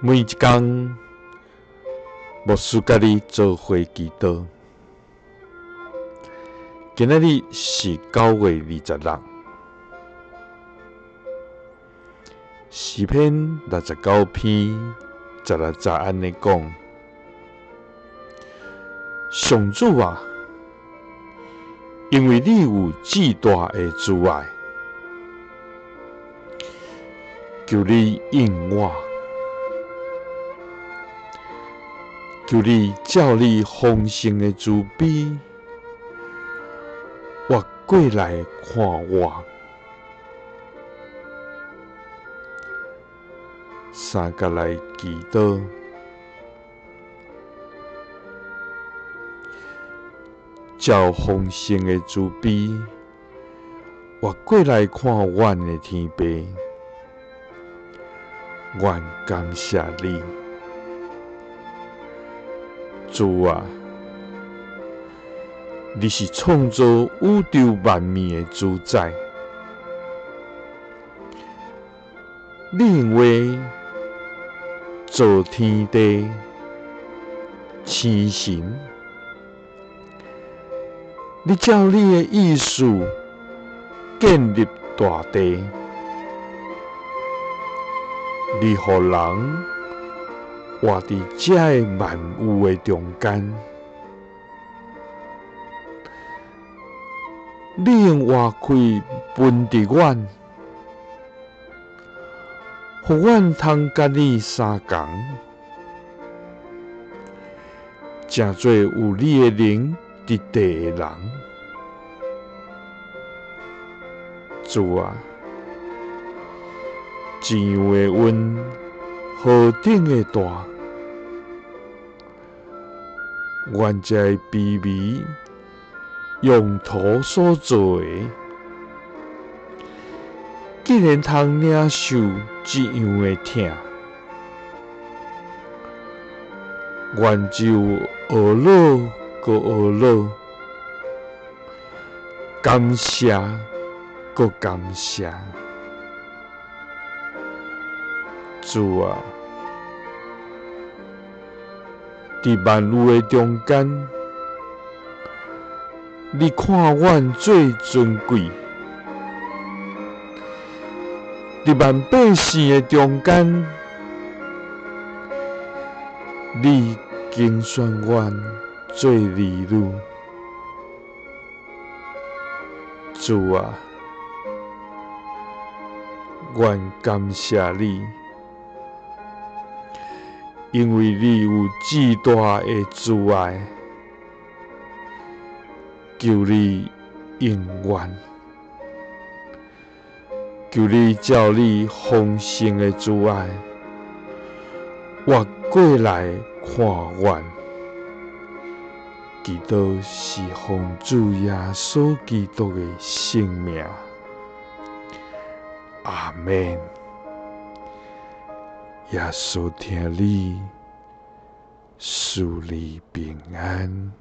每一工，牧師佮你做伙祈禱。今仔日是9月26，詩篇69篇16節按呢講：上主啊，因為你有至大的慈愛，求你應我。求你照你豐盛的慈悲，活過來看我。三佮來祈禱，照豐盛的慈悲，活過來看阮的天父，阮感謝你。主啊，你是創造宇宙萬物的主宰，你用話造天地、星辰，你照你的意思建立大地，你予人活佇這个萬有的中間，你用活氣分佇阮，予阮通佮你相仝，成做有你的靈佇地的人。主啊，這樣的恩何等的大！阮這个卑微用土所做的，竟然通領受這樣的疼，阮只有懊惱閣懊惱，感謝閣感謝。主啊，佇萬有的中間，你看阮最尊貴；佇萬百姓的中間，你揀選阮做兒女。主啊，阮感謝你，因為你有至大的慈愛，求你應阮，求你照你豐盛的慈愛，活過來看阮。祈禱是奉主耶穌基督的聖名，阿們。耶穌疼你，賜你平安。